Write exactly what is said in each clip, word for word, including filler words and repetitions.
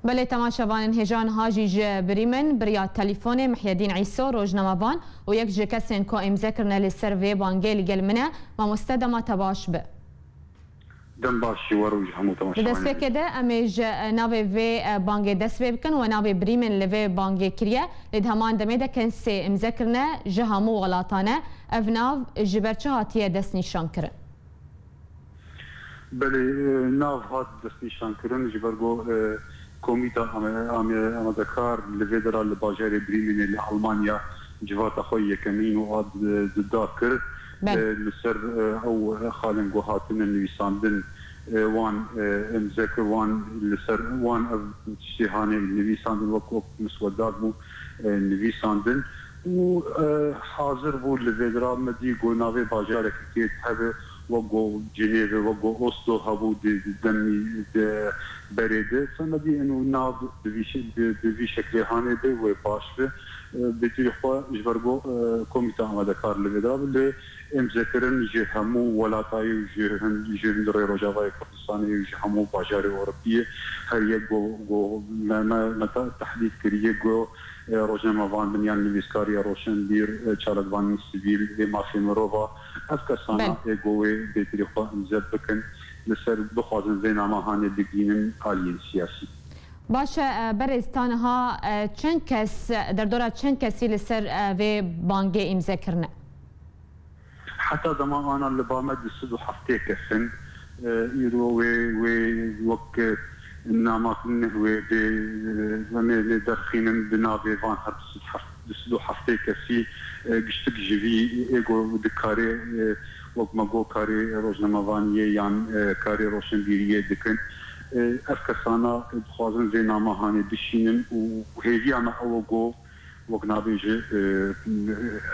Belê, temaşevanên hêja, niha jî ji birî min bi riya telîfonê Mihyedîn Îso, rojnamevan û yek ji kesên ku îmze kirine li ser vê bangê li gel min e. Mamoste, dema te baş be. Dem baş ji we re û ji hemû temaşevanên. Di destpêkê de em ê ji, e, navê vê, e, bangê dest pê bikin. We navê birî min li vê bangê kiriye, lê di heman demê de kesê îmze kirine ji hemû welatan e. Ev nav ji ber çi hatiye destnîşankirin? Belê, e, nav hat destnîşankirin ji ber ku, e, Komîta Ame-, Ame-, Amadekar li vê dera li bajarê Brîmenê li Almanya civata xwe yekemîn û a di-, di da kir. Belê. E, li ser, e, ew xalên ku hatine nivîsandin, e, wan, e, îmze kir, wan li ser wan ev tiştê hanê nivîsandin, wek, wek miswedak bû, e, nivîsandin. Û, e, hazir bû li vê dira me dî ku navê bajarekî tê hebe, wek ku Cinêve, wek ku Oslo hebû di, di demî de berê de. Sen me dî eno nav di vî şe-, di, di vî şeklê hanê de wê baş be. E, bêtirî xwe ji ber ku, e, Komîta Amadekar li vê dira be, lê îmzekirin ji hemû welatayê û ji hin-, ji hundirê Rojavayê Kurdistanê û ji hemû bajarê Ewropiyê her yek ku, ku me, me, me te-, tehdîd kiriye ku e, rojnamevan bin yan nivîskar ya roşenbîr, e, çalakvanên sivîl, ê mafê mirova, ev kesana Belê. ê ku wê bêtirî xwe îmze bikin, li ser bixwazin vê nama hanê bigihînin aliyên siyasî. Baş e, e, berêz, ta niha, e, çend kes, derdora çend kesî li ser, e, vê bangê îmze kirine? Heta dema ana li ba me du sed û heftê kes in. E, îro wê, wê wek, e, nama neh wê bê, e, em ê lê derxînin bi navê van her du sed heft, du sed û heftê kesî, e, giştik ji vî ê ku dikarê, e, wek me got karê rojnamevaniyê yan, e, karê roşenbîriyê dikin. E, ev kesana dixwazin vê nama hanê bişînin û hêviya me ew e ku wek nabêje, e,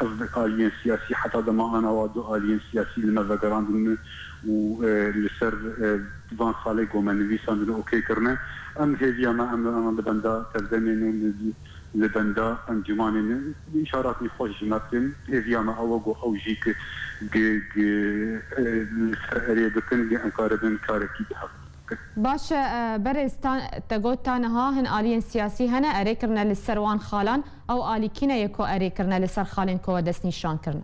ev aliyên siyasî heta dema ana wa du aliyên siyasî li me vegerandin û, e, li ser, e, van xalê ku me nivîsandin û okey kirine. Em hêviya me, em, em li benda tevdemê ne, li, li benda encûmanê ne. Îşaratên xweş ji me tên. Hêviya me ew e ku ew jî ki, ki, ki, e, li ser erê bikin, ki em karibin karekî bi hev bikin. Baş e, e, berêz, ta, te got ta niha hin aliyên siyasî hene erê kirine li ser wan xalan. Ew alî kî ne yê ku erê kirine li ser xalên ku we destnîşan kirine?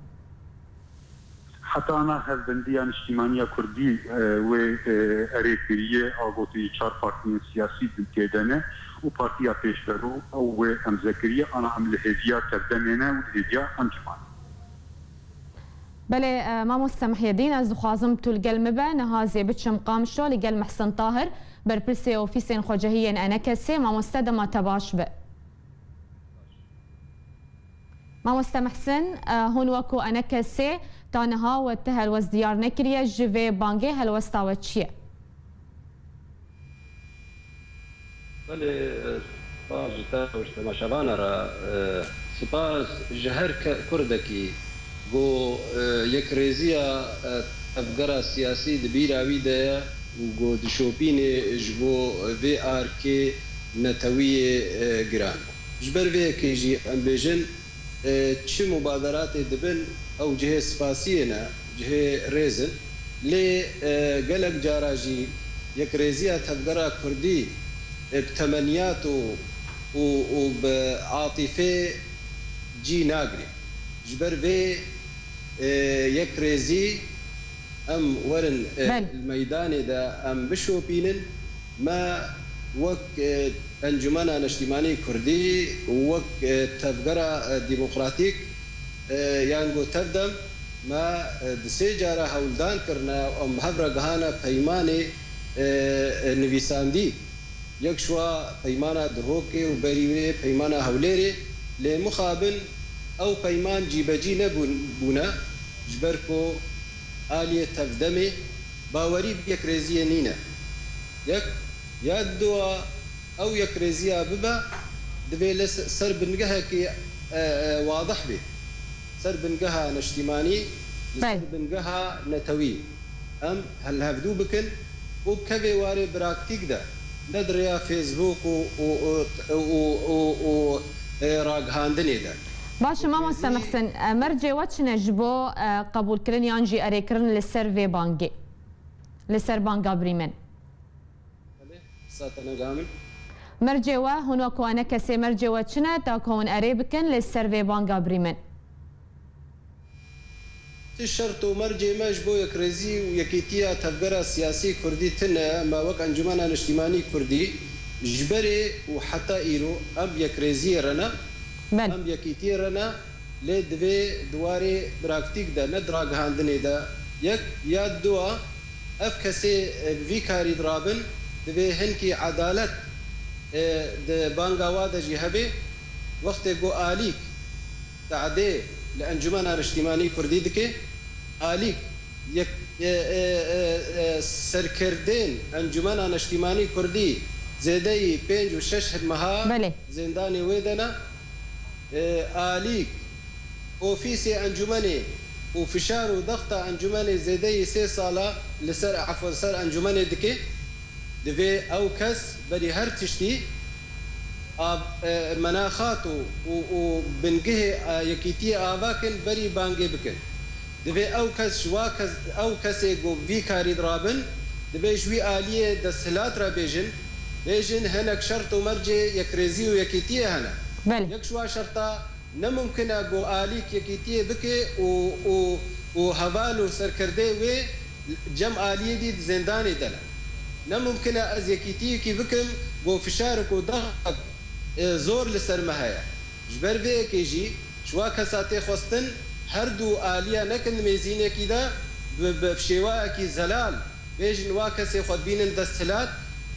Heta ana Hevbendiya Niştîmaniya Kurdî, e, wê, e, erê kiriye, a gotî çar partiyên siyasî di tê de ne û Partiya Pêşberû ew wê îmze kiriye. Ana em li hêviya tevdemê ne û li hêviya encûmanê. Belê, e, mamoste Mihyedîn, ez dixwazim tu li gel min be. Niha zê biçim Qamişlo li gel Mihsin Tahir, berpirsê ofîsên xwecihiyên enekesê. Mamoste, dema te baş be. Mamoste Mihsin, e, hûn wekû enekesê ta niha we ti helwest diyar nekiriye ji vê bangê, helwesta we çi ye? Belê, e, spas ji te û ji temaşevana re, e, spas ji her ke-, Kurdekî ku, e, yekrêziya, e, tevgera siyasî di bîra wî de ye û ku dişopîne ji bo vê arkê netewiyê, e, giran. Ji ber vê yekê jî em bêjin, e, çi mubaderatê dibin, ew cihê spasiyê ne, cihê rêz in. Lê, e, gelek cara jî yekrêziya tevgera kurdî, e, bi temeniyat û, û, û bi atîfê cî nagre. Ji ber vê, e, yekrêzî em werin, e, Belê. li meydanê de em bişopînin. Me wek, e, Encûmena Neştîmanî Kurdî, wek, e, tevgera, e, demokratîk, e, yan ku tevdem, me, e, di sê cara hewldan kirine, em hev re gihane peymanê, e, e, nivîsandî. Yek ji wa peymana Duhokê û berî wê peymana Hewlêrê, lê mixabin ew peyman cîbecî nebûn, bûne, ji ber ku aliyê tevdemê bawerî bi yekrêziyê nîne. Yek, ya dua ew yekrêziya bibe, divê li se-, ser bingehekî, e, e, wadih bê. Ser bingeha neştîmanî, li Bel. ser bingeha netewî. Em helhevdû bikin û kevê warê praktîk de, ne di rêya Facebook û, û, û, û, û, û, e, ragihandinê de. Baş e, mamoste Mihsin, e, mercê we çi ne ji bo, e, qebûlkirin yan jî erêkirin li ser vê bangê? Li ser banga birî min. Belê, sate ne gamin. Mercê we, hûn wek wane kesê mercê we çi ne, ta ku hûn erê bikin li ser vê banga birî min? Ti şert û mercê me ji bo yekrêzî û yekîtiya tevgera siyasî kurdî tune, me wek Encûmena Niştîmanî Kurdî ji berê û heta îro em bi yekrêziyê re ne, Belê. em bi yekîtiyê re ne, lê di vê di warê praktîk de, ne di ragihandinê de, yek ya dua, ev kesê, e, bi vî karî dirabin, divê hinkî edalet, e, di banga wa de jî hebe. Wextê ku alîk te'dê li Encûmena Niştîmanî Kurdî dike, alîk yek, e, e, e, e, serkirdên Encûmena Niştîmanî Kurdî zêdeyî pênc û şeş meha Belê. zêndanê wê de ne, e, alîk ofîsê encûmenê û fişar û dexta encûmenê zêdeyî sê sala li ser, efwen, ser encûmenê dike, divê ew kes berî her tiştî av-, e, menaxat û, û, û bingehê, e, yekîtiyê ava kin, berî bangê bikin. Divê ew kes ji wa kes, ew kesê ku vî karî dirabin, divê ji wî aliyê desthilat re bêjin, bêjin hinek şert û mercê yekrêzî û yekîtiyê hene. Belê. Yek ji wa şerta ne mumkin e ku alîk yekîtiyê bike û, û, û heval û serkirdê wê cem aliyê dî di zêndanê de ne. Ne mumkin e ez yekîtiyekî bikim ku fişarik û dexek, e, zor li ser me heye. Ji ber vê yekê jî ji wa kesa tê xwestin her du aliya nekin mêzînekî de bi, bi şêwayekî zelal bêjin wa kesê xwe dibînin desthilat,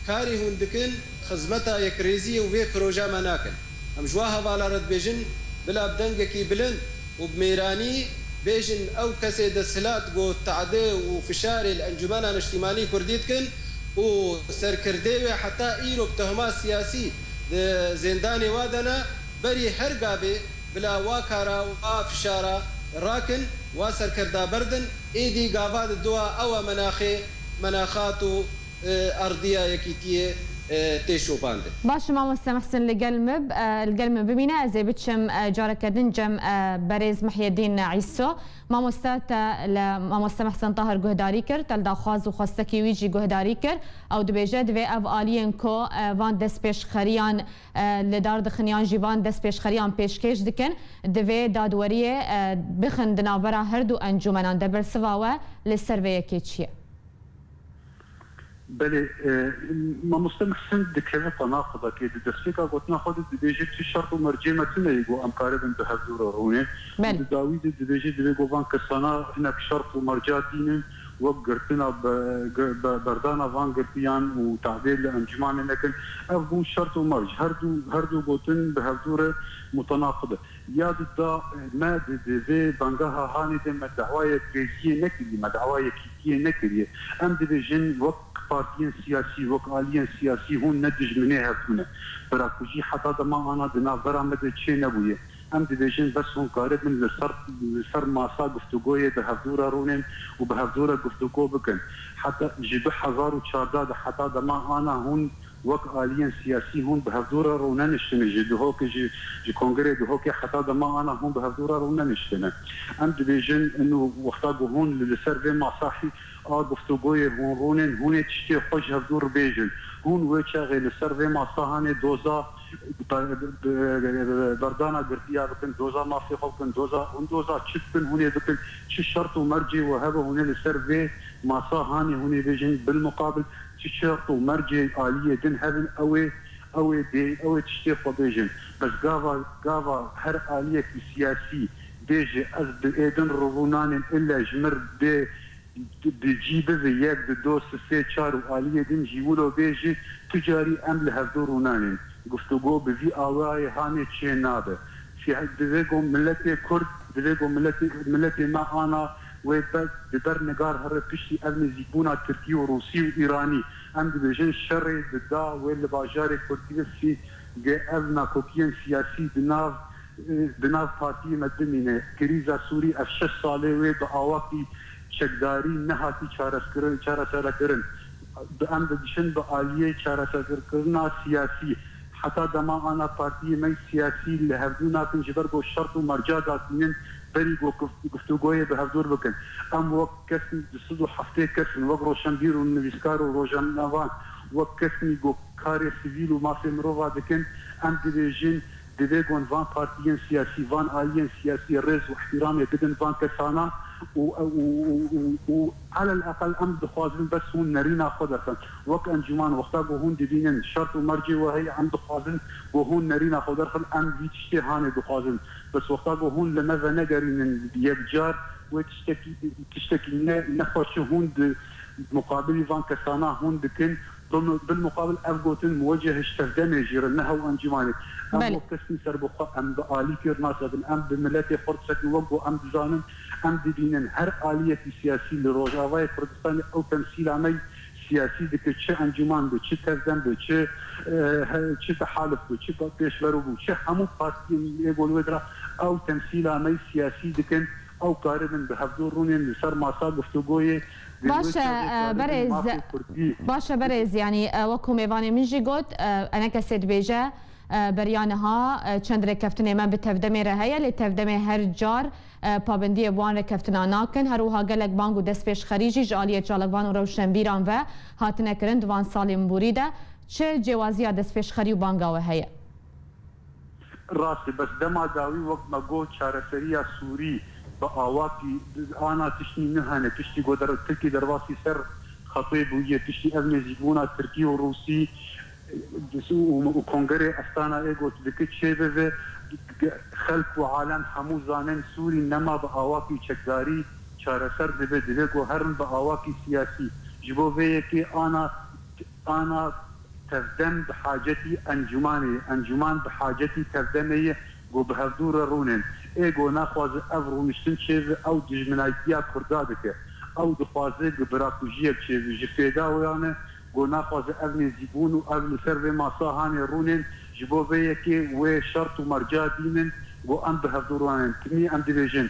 karê hûn dikin xizmeta yekrêziyê û vê proja me nakin. Em ji wa hevala re dibêjin bila bi dengekî bilind û bi mêranî bêjin ew kesê desthilat ku te'dê û fişarê li Encûmena Niştîmanî Kurdî dikin û serkirdê wê heta îro bi tehma siyasî di zêndanê wa de ne, berî her gavê bila wa kara, wa fişara rakin, wa serkerda berdin, êdî gava di dua ew e menaxê, menaxat û, e, ardiya yekîtiyê, e, tê şopandin. Baş e, mamoste Mihsin, li gel min, e, li gel min bimîne, ez ê biçim, e, careke din cem, e, berêz Mihyedîn Îso. Mamoste te li mamoste Mihsin Tahir guhdarî kir, te li daxwaz û xwestekî wî jî guhdarî kir. Ew dibêje, divê ev aliyên ku, e, van destpêşxeriyan, e, li dar dixin yan jî van destpêşxeriyan pêşkêş dikin, divê dadweriyê, e, bixin di navbera her du encûmenan de. Bersiva we li ser vê yekê çi ye? Belê, e, mamoste Mihsin dikeve qanaxidakê, di destpêka gotina xwe de dibêje, tu şert û mercê me tune ye ku em karibin bi hevdû re rûnê. Belê. Di dawî de dibêje, divê ku van kesana hinek şert û merca dînin, wek girtina be-, ge-, be-, berdana van girtiyan û te'dê li encûmanê nekin. Ev bûn şert û merc. Her du, her du gotin bi hevdû re mutenaqid e. Ya di da me di, di vê bangeha hanê de me dawayê krêziyê nekiriye, me dawayê yekîtiyê nekiriye. Em dibêjin wek partiyên siyasî, wek aliyên siyasî hûn ne dijminê hevdû ne. Birakujî heta dema ana di navbera me de çê nebûye. Em dibêjin bes hûn karibin li ser, li ser masa guftûgoyê bi hevdû re rûnên û bi hevdû re guftûgo bikin. Heta ji du hezar û çardeh de heta dema ana hûn wek aliyên siyasî hûn bi hevdû re rûneniştine, ji Duhokê, ji, ji kongrê Duhokê heta dema ana hûn bi hevdû re rûneniştine. Em dibêjin ino wexta ku hûn li, li ser vê masa hî a guftûgoyê hûn rûnên, hûn ê tiştê xwe ji hevdû re bêjin. Hûn wê çaxê li ser vê masa hanê doza be-, be-, be-, berdana girtiya bikin, doza mafê xwe bikin, doza, hûn doza çi bikin, hûn ê bikin, çi şert û mercê we hebe, hûn ê li ser vê masa hanê hûn ê bêjin, bilmuqabil çi şert û mercê aliyê din hebin, ew ê, ew ê bê, ew ê tiştê xwe bêjin. Bes gava, gava her aliyekî siyasî bêje, ez bi êdin rûnanên ille ji mir bê, di, di cî bibe yek, di do, sisê, çar û aliyê din jî wilo bê jî tu carî em li hevdû rûnanên. Guftûgo bi vî awayê hanê çê nabe. Sî-, divê ku miletê Kurd, divê ku miletê, miletê me ana wê ber, bi ber nigar here piştî ev nêzîkbûna Tirkî û Rûsî û Îranî. Em dibêjin şerê di da wê li bajarê Kurdî de sî, ge ev nakokiyên siyasî di nav di nav partiyê me dimîne. Krîza Sûrî ev şeş salê wê bi awakî çekdarî nehatî çareskirin, çareserekirin. Bi em dibişin bi aliyê çareserkirina siyasî. Heta dema ana partiyê me siyasî li hevdû nakin, ji ber ku şert û merca datînin, berî ku guf-, guftûgoyê bi hevdûr bikin. Em wek kesn, du sed û heftê kes in, wek roşenbîr û nivîskar û rojnamevan, wek kesnî ku karê sivîl û mafê mirova dikin, em dibêjin, divê gon van partiyên siyasî, van aliyên siyasî rêz û ihtiramê bidin van kesana û, û, û, û, û elel eqel em dixwazin bes hûn nerîna xwe derxin. Wek encûman wexta ku hûn dibînin şert û mercê we heye, em dixwazin ku hûn nerîna xwe derxin, em vî tiştê hanê dixwazin. Bes wexta ku hûn li me venegerînin yekcar, wê tiştekî, tiştekî ne, nexweşî hûn di muqabilî van kesana hûn dikin. Bil-, bilmuqabil ev gotin muweceh ji tevdemê jî re, ne hew encûmanê. Em Belê. wek kesên serbixwe, em bi alîkê re nasekin, em bi miletê xwe re disekin, wek ku em dizanin, em dibînin her aliyekî siyasî li Rojavayê Kurdistanê ew temsîla me siyasî dike, çi encûman be, çi tevdem be, çi, e, he, çi tehalif be, çi pêşverû bû, çi hemû partiyên ê gon wê dira ew temsîla me siyasî dikin, ew karibin bi hevdû rûnên li ser masa guftûgoyê. Baş e, e, berêz, baş e, berêz, yanî, e, wekû mêvanê min jî got, e, enekesê dibêje, e, beriya niha, e, çend rêkeftinê me bi tevdemê re heye, lê tevdemê her car, e, pabendiyê bi wan rêkeftina nakin. Her wiha gelek bang û destpêşxerî jî ji aliyê çalakvan û rewşenbîran ve hatine kirin di van salên borî de. Çi cêwaziya destpêşxerî û banga we heye? Rast e, bes dema dawî wek me got, çareseriya Sûrî bi awakî ana tiştî nû hene, tiştî ku der-, Tirkî derbasî ser xetê bûye, tiştî ev nêzîkbûna Tirkî û Rûsî û, û Kongerê Estana ê got dike çêbibe, xelk û alem hemû zanin Sûrî nema bi awakî çekdarî çareser dibe, divê ku herin bi awakî siyasî. Ji bo vê yekê ana ana tevdem bi hacetî encûmanê ye, encûman bi hacetî tevdemê ye ku bi hevdû re rûnên. Ê ku naxwaze ev rûniştin çêbe, ew dijminayîtiya Kurda dike. Ew dixwaze ku birakujiyek çêbe. Ji fêda wê ya ne ku naxwaze ev nêzîkbûn û ev li ser vê masa hanê rûnên, ji bo vê yekê wê şert û merca dînin ku em bi hevdû rûnên. Timî em dibêjin,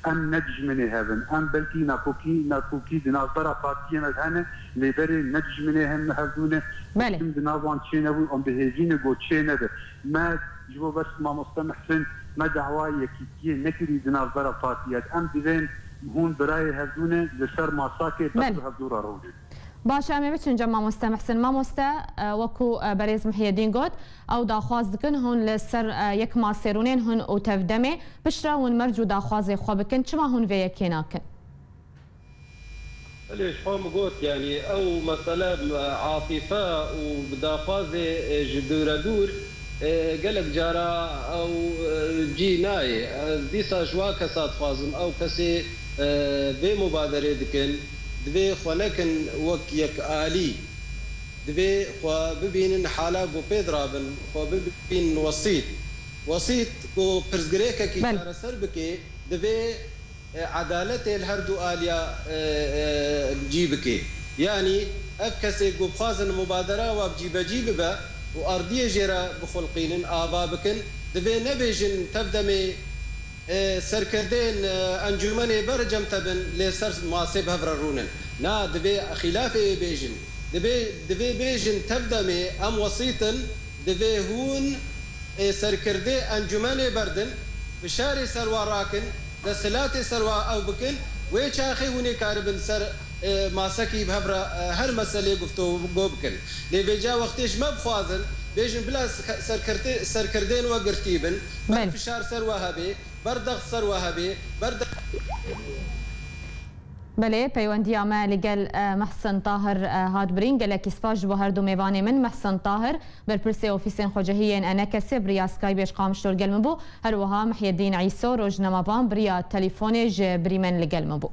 em ne dijminê hev in. Em belkî nakokî, nakokî di navbera partiyê me de hene, lê berê ne dijminê hem hevdû ne. Belê. Tim di nav wan çê nebû, em bi hêvî ne ku çê nebe. Me ji bo bes mamoste Mihsin, me dawa yekîtiyê nekirî di navbera partiyê de. Em divên hûn birayê hevdû ne, li ser masakê bes Belê. bi hevdû re rûnê. Baş e, em ê biçin cem mamoste Mihsin. Mamoste, e, wekû, e, berêz Mihyedîn got, ew daxwaz dikin hûn li ser, e, yek masê rûnên hûn û tevdemê, piştre hûn merc û daxwazê xwe bikin. Çima hûn vê yekê nakin? Belê, ji xwe min got, yanî ew mesele, e, atîfe û bi daxwazê, e, ji dûre dûr, e, gelek cara ew, e, cî nayê. Ez dîsa ji wa kesa dixwazim, ew kesê, e, vê mubaderê dikin, divê xwe nekin wek yek alî. Divê xwe bibînin hala ku pê dirabin, xwe bibînin wesît. Wesît ku pirsgirêkekî Belê. çareser bike, divê, e, edaletê li her du aliya, e, e, cî bike. Yanî ev kesê ku bixwazin mubadera wa cîbecî bibe û ardiyê jê re bixulqînin, ava bikin, divê nebêjin tevdemê, e, serkirdeyên, e, encûmenê ber cem te bin, lê ser masê bi hev re rûnin. Na, divê xîlafê wê bêjin. Divê, divê bêjin tevdemê em wesît in, divê hûn, e, serkirdê encûmenê berdin, fişarê ser wa rakin, desthilatê ser wa ew bikin, wê çaxê hûn ê karibin ser, e, masekî bi hev re, e, her meselê guftûgo bikin. Lê vêca wextê ji me bixwazin, bêjin bila se-, serkirtê-, serkirdên we girtî bin, ber Belê. fişar ser we hebe, ber dext ser we hebe, ber de- Belê, peywendiya me li gel, e, Mehsin Tahir, e, hat birîn. Gelekî spas ji bo her du mêvanê min, Mehsin Tahir, berpirsê Ofîsên Xwecihî yên Enekesê, bi riya Skype ji Qamişlo li gel min bû. Her wiha Mihyedîn Îso, rojnamevan, bi riya telefonê ji birî min li gel min bû.